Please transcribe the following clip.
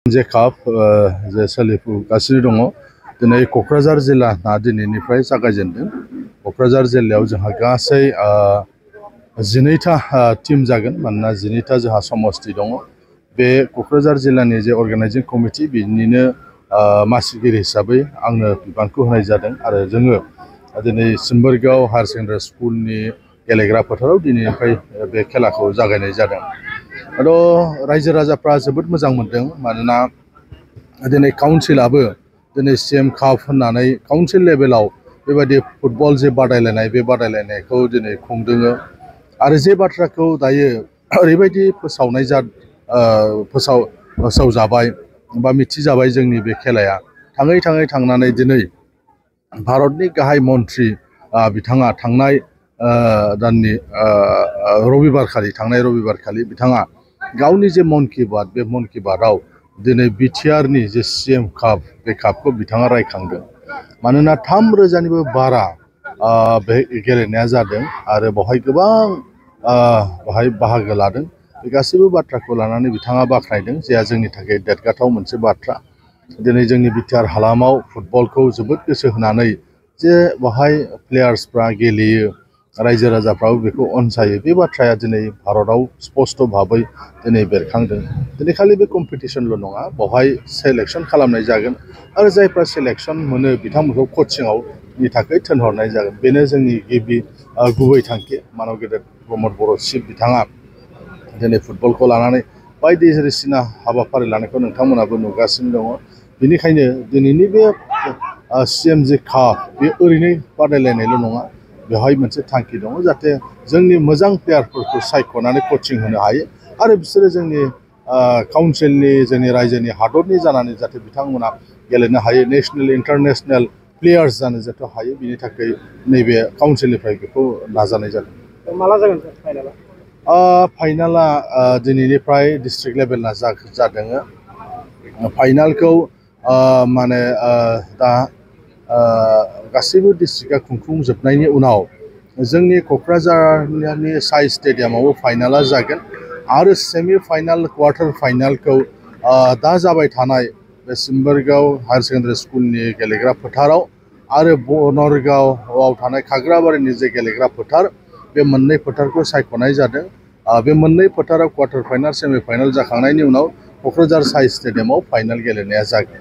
जे काप जे सोलिफुगासिनो दङ दिनै क'क्राझार जिल्लाना दिनैनिफ्राय जागायजेनदों। क'क्राझार जिल्लायाव जोंहा गासै 12टा टीम जागोन मानोना 12टा जोंहा समस्ति दङ। बे क'क्राझार जिल्लानि जे अर्गानाइजिं कमिटि बिनिनो मासिगिरि हिसाबै आंनो बिबानखौ होनाय जादों आरो जोङो दिनै सिम्बोरगाव हायार सेकेन्डारि स्कुलनि गेलेग्रा फोथाराव दिनैनिफ्राय बे खेलाखौ जागायनाय जादों। रायजो राजाफ्रा जोबोद मोजां मोनदों मानोना दिनै काउन्सिलाबो दिनै CM काप होननानै काउन्सिल लेभेलाव बेबायदि फुटबल जे बादायलायनाय बे बादायलायनायखौ दिनै खुंदों आरो जे बाथ्राखौ दायो ओरैबायदि फोसावजाबाय बा मिथिजाबाय जोंनि बे खेलाया थाङै दिनै भारतनि गाहाय मन्थ्रि बिथाङा थांनाय दाननि थांनाय रबिबारखालि बिथाङा गावनि जे मन की बात बे मन की बातआव दिनै BTRनि जे CM काप बे कापखौ बिथाङा रायखांदों। मानोना 3,000निबो बारा बे गेलेनाया जादों आरो बेवहाय गोबां बाहागो लादों। बे गासैबो बाथ्राखौ लानानै बिथाङा बाख्नायदों जे जोंनि थाखाय देरगाथाव मोनसे बाथ्रा। दिनै जोंनि BTR हालामाव फुटबलखौ जोबोद गोसो होनानै जे बेवहाय प्लेयार्सफ्रा गेलेयो रायजो राजाफ्राबो बेखौ अनसायो बे बाथ्राया दिनै भारतआव स्पष्ट भाबै दिनै बेरखांदों। दिनै खालि बे कम्पिटिसनल' नङा बेवहाय सेलेक्सन खालामनाय जागोन आरो जायफ्रा सेलेक्सन मोनो बिथांमोनखौ कचिंआवनि थाखाय थिनहरनाय जागोन। बेनो जोंनि गुबै थांखि। मानव गेदेर प्रमद बर' चिफ बिथाङा दिनै फुटबलखौ लानानै बायदिसिना हाबाफारि लानायखौ नोंथांमोनाबो नुगासिनो दङ। बेनिखायनो दिनैनि बे CM जे काप बे ओरैनो बादायलायनायल' नङा, बेवहाय मोनसे थांखि दङ जाहाथे जोंनि मोजां प्लेयारफोरखौ सायख'नानै कचिं होनो हायो आरो बिसोरो जोंनि काउन्सिलनि जोंनि रायजोनि हादरनि जानानै जाहाथे बिथांमोना गेलेनो हायो, नेसनेल इन्टारनेसनेल प्लेयार्स जानो जाहाथे हायो, बिनि थाखाय नैबे काउन्सिलनिफ्राय बेखौ नाजानाय जादों। माला जागोन फाइनाला? फाइनाला दिनैनिफ्राय डिस्ट्रिक्ट लेभेलना जादों। फाइनालखौ दा गासैबो डिस्ट्रिक्टआ खुंफुंजोबनायनि उनाव जोंनि क'क्राझारनि साइ स्टेडियामावबो फाइनाला जागोन आरो सेमि फाइनाल क्वार्टार फाइनालखौ दा जाबाय थानाय बे सिम्बोरगाव हायार सेकेन्डारि स्कुलनि गेलेग्रा फोथाराव आरो बनरगावआव थानाय खाग्राबारिनि जे गेलेग्रा फोथार बे मोननै फोथारखौ सायख'नाय जादों। बे मोननै फोथाराव क्वार्टार फाइनाल सेमि फाइनाल जाखांनायनि उनाव क'क्राझार साइ स्टेडियामाव फाइनाल गेलेनाया जागोन।